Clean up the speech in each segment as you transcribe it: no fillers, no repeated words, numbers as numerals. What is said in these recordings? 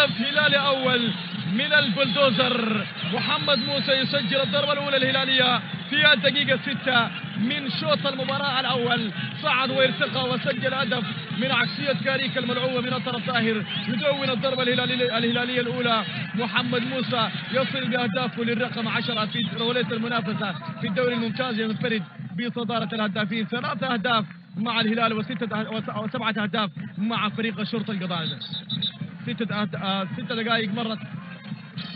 هدف هلالي أول من البلدوزر محمد موسى، يسجل الضربة الأولى الهلالية في الدقيقة 6 من شوط المباراة الأول. صعد وارتقى وسجل هدف من عكسية كاريكا الملعوبة من الطرف الظاهر، يدون الضربة الهلالية الأولى. محمد موسى يصل بأهدافه للرقم 10 في رولية المنافسة في الدوري الممتاز، ينفرد بصدارة الهدافين، 3 أهداف مع الهلال و7 أهداف مع فريق الشرطة القضائية. 6 دقائق مرت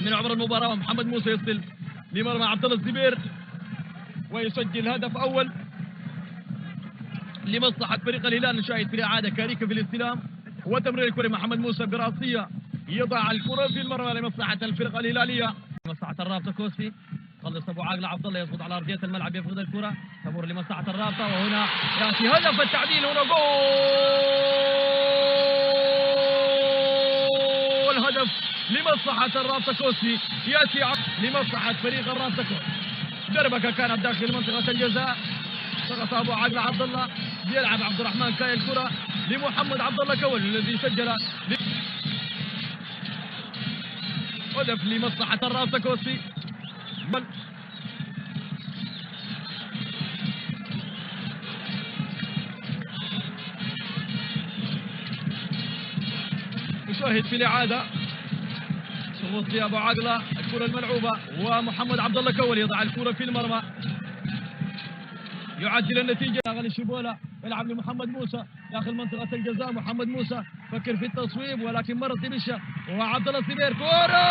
من عمر المباراة، ومحمد موسى يصل لمرمى عبد الله الزبير ويسجل هدف أول لمصلحة فريق الهلال. نشاهد في الإعادة كاريكا في الاستلام وتمرير الكرة، محمد موسى براسية يضع الكرة في المرمى لمصلحة الفرقة الهلالية. مصلحة الرابطة كوسي خلص أبو عاقل عبد الله يسقط على أرضية الملعب، يفقد الكرة، تمر لمصلحة الرابطة، وهنا يأتي هدف التعديل، هنا جول، هدف لمصلحة الرابطة كوسي، يأتي لمصلحة فريق الرابطة كوسي. دربكة كانت داخل منطقة الجزاء، سقط أبو عاقل عبد الله، يلعب عبد الرحمن كاي الكرة لمحمد عبد الله كول الذي سجل هدف لمصلحة الرابطة كوسي. نشاهد في الإعادة سقوط لأبو عقلة، الكرة الملعوبة ومحمد عبد الله كول يضع الكرة في المرمى، يعدل النتيجة. غالي شيبولا يلعب لمحمد موسى داخل منطقة الجزاء، محمد موسى فكر في التصويب ولكن مرت بشة، وعبد الله الزبير كرة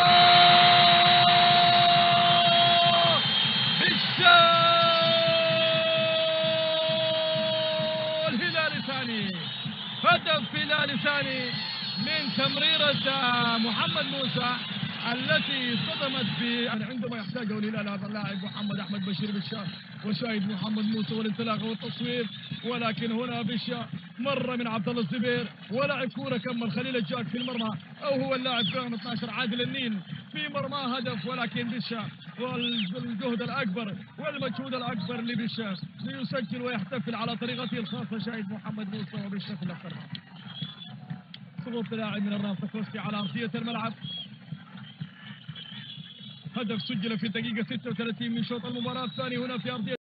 بشة، الهلال ثاني، هدف هلالي ثاني من تمريرة محمد موسى التي صدمت ب عندما يحتاجه الهلال هذا اللاعب محمد احمد بشير بشة، وشاهد محمد موسى والانطلاقه والتصويب، ولكن هنا بشة مر من عبد الله الزبير ولعب كورة، كمل خليل الجاك في المرمى او هو اللاعب رقم 12 عادل النين في مرمى هدف، ولكن بشة والجهد الاكبر والمجهود الاكبر لبشة ليسجل ويحتفل على طريقته الخاصة. شاهد محمد موسى وبشة في الاخر. سقوط لاعب من الرابطة كوستي على ارضية الملعب، هدف سجل في الدقيقة 36 من شوط المباراة الثاني هنا في أرضية